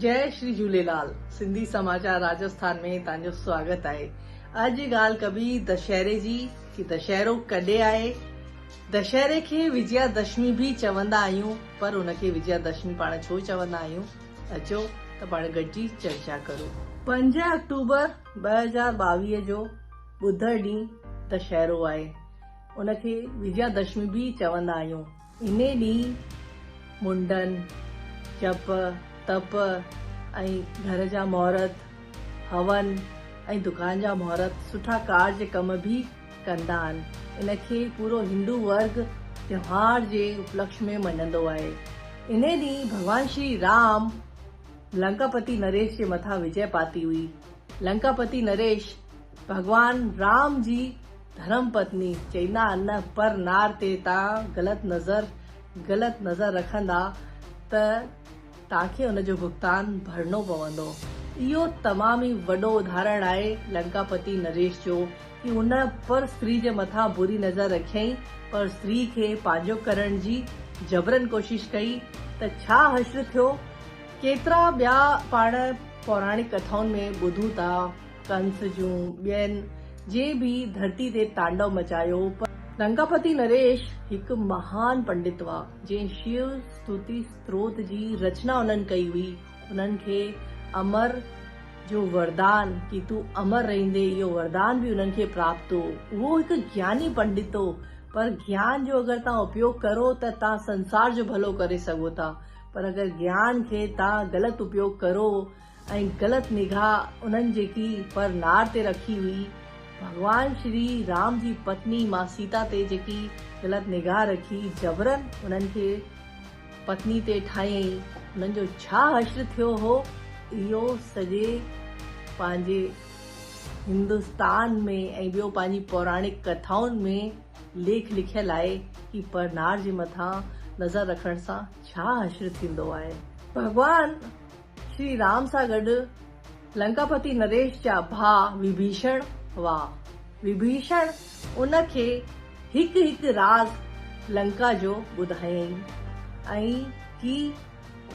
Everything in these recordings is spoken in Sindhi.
جئي شري جهوليلال سنڌي سماچار راجسٿان ۾ توهان جو سواگت آهي اڄ ڳالهه ڪبي دشهري جي ڪي دشهرو ڪڏهن آهي دشهري کي وجيا دشمي به چوندا آهيون پر ان کي وجيا دشمي پاڻ ڇو چوندا آهيون اچو ته پاڻ گڏجي چرچا ڪرون. 5 آڪٽوبر 2022 جو ٻڌر ڏينهن دشهرو آهي ان کي وجيا دشمي به چوندا آهيون. انهي ڏينهن منڊن، جپ، تپ ۽ گهر جا مهورت، هون ۽ دڪان جا مهورت، سٺا ڪارج ڪم به ڪندا آهن. ان کي پورو هندو ورگ تهوار جي اپلڪش ۾ مڃندو آهي. انهي ڏينهن ڀڳوان شري رام لنڪاپتي نريش جي مٿان وجئه پاتي هئي. لنڪاپتي نريش ڀڳوان رام جي ڌرم پتني چئيندا نه پر نار تي تان غلط نظر غلط نظر رکندا ته تان کي ان جو ڀگتان ڀرڻو پوندو. اهو تمام ئي وڏو اداهرڻ آهي لنڪاپتي نريش جو ڪي ان پر استري جي مٿان بري نظر رکيائين پر استري کي پنهنجو ڪرڻ جي جبرن ڪوشش ڪئي ته ڇا حشر ٿيو ڪيترا ٻيا پاڻ پوراڻڪ ڪٿائن ۾ ٻڌون ٿا. ڪنس جون ٻين جنهن به ڌرتي تي تانڊو مچايو پر. لنڪاپتي نريش هڪ مهان پنڊت هئا جنهن شيو ستوتي ستروت جي رچنا انهن ڪئي هئي انهن کي امر جو وردان ڪي تون امر رهندي اهو وردان به انهن کي پراپت هو اهو هڪ گياني پنڊت هو پر گيان جو اگر توهان اپيوگ ڪرو ته توهان سنسار جو ڀلو ڪري سگهو ٿا پر اگر گيان کي توهان غلط اپيوگ ڪرو ۽ غلط نگاهه انهن جيڪي پر نار تي رکي هئي، ڀڳوان شري رام جي پتني مان سيتا تي جيڪي غلط نگاهه رکي جبرن انهن کي پتني تي ٺاهيائين، انهن جو ڇا حشر ٿيو هو، اهو سڄي پنهنجي هندستان ۾ ۽ ٻيو پنهنجي پوراڻڪ ڪٿائن ۾ ليک لکيل آهي ڪي پر نار جي مٿان نظر رکڻ سان ڇا حشر ٿيندو آهي. ڀڳوان شري رام سان گڏ لنڪاپتي نريش جا ڀاء وڀيشڻ هئا. وڀيشڻ ان کي هڪ هڪ راز لنڪا جو ٻڌايائين ۽ ڪي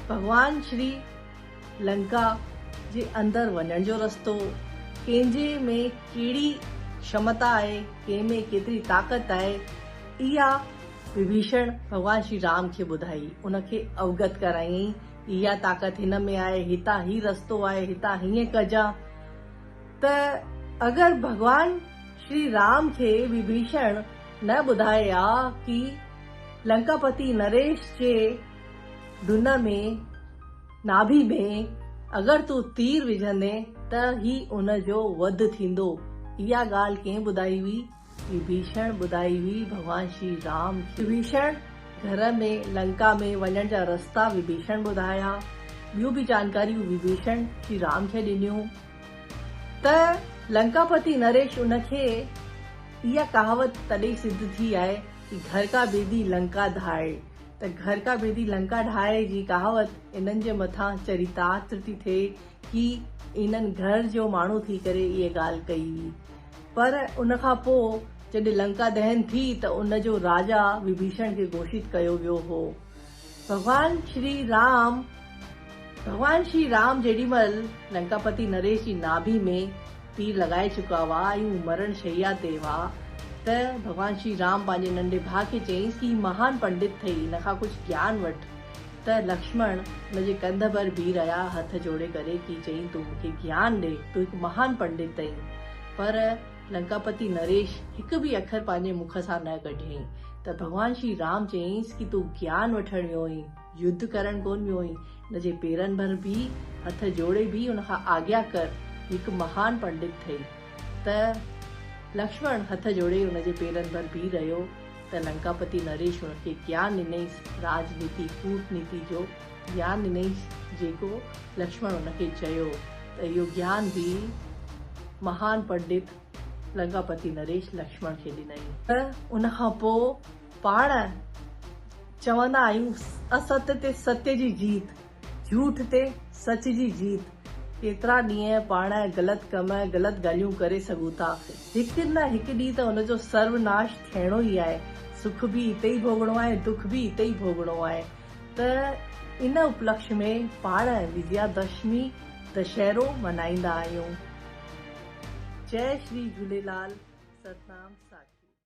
ڀڳوان شري لنڪا جي اندر وڃڻ جو رستو، ڪنهن جي ۾ ڪهڙي ڪشمتا آهي، ڪنهن ۾ ڪيتري طاقت آهي، اها وڀيشڻ ڀڳوان شري رام کي ٻڌائي، ان کي اوگت ڪرايائين. اها طاقت هن ۾ آهي، هتان هي رستو آهي، هتان هيئن ڪجان ته اگر ڀڳوان شري رام کي وڀيشڻ نه ٻڌائي ها ڪي لنڪاپتي نريش جي ڍن ۾ ناڀي ۾ اگر تون تير وجهندين ته هي ان جو وڌ ٿيندو، اها ڳالهه ڪنهن ٻڌائي هئي؟ وڀيشڻ ٻڌائي هئي ڀڳوان شري رام کي. وڀيشڻ گهر ۾ لنڪا ۾ وڃڻ جا رستا وڀيشڻ ٻڌايا. ٻيون به جانڪاريون وڀيشڻ شري رام کي ڏنيون ته لنڪاپتي نريش ان کي اها ڪهاوت تڏهن سڌ ٿي آهي ڪي گهر ڪا بيدي لنڪا ڌائي ته گهر ڪا بيدي لنڪا ڍائي جي ڪهاوت انهن جي مٿان چريتارٿ ٿي ٿئي ڪي انهن گهر جو ماڻهو ٿي ڪري اها ڳالهه ڪئي هئي. پر ان کان پوء جڏهن لنڪا دهن ٿي ته ان جو راجا وڀيشڻ کي گهوشت ڪيو ويو هو. ڀڳوان شري رام ڀڳوان شري رام جيڏي مهل لنڪاپتي نريش جي ناڀي ۾ تير لڳائي چڪا هئا ۽ هو مرڻ شيا تي هئا ته ڀڳوان شري رام پنهنجي ننڍي ڀاء کي چيائينس ڪي هي مهان پنڊت ٿئي هن کان ڪجهه گيان وٺ ته لڪشمڻ ان جي ڪنڌ ڀر بيهي رهيا، هٿ جوڙي ڪري ڪي چيائين، تون مون کي گيان ڏي، تون هڪ مهان پنڊت آهين. پر لنڪاپتي نريش هڪ به اکر پنهنجي مک سان نه ڪڍيائين ته ڀڳوان شري رام چيائينس ڪي تون گيان وٺڻ ويو آهين، يڌ ڪرڻ ڪونه ويو آهين، ان جي پيرن ڀر بيهه، هٿ جوڙي بيهه، ان کان آگيا ڪر، هي هڪ مهان پنڊت ٿئي. ته لڪشمڻ هٿ جوڙي ان جي پيرن ڀر بيهي رهيو. ته لنڪاپتي نريش هن کي گيان ڏنئيس، راڄنيتي، ڪوٽنيتي جو گيان ڏنئيس، جيڪو لڪشمڻ هن کي چيو ته اهو گيان به مهان پنڊت لنڪاپتي نريش لڪشمڻ کي ڏنائين. ته ان کان پوء پاڻ چوندا آهيون است تي ستيه جي جيت. جهوٺ تي سچ جي جيت. ڪيترا ڏينهن پاڻ غلط ڪم ۽ غلط ڳالهيون ڪري سگهون ٿا. هڪ نه هڪ ڏينهن ته ان جو سروناش ٿيڻو ئي آهي. سک به اتي ئي ڀوڳڻو آهي، دک به اتي ئي ڀوڳڻو آهي. ته ان اپلڪش ۾ پاڻ وجيا دشمي دشهرو ملهائيندا آهيون. جئي شري جهوليلال ستنام ساکي.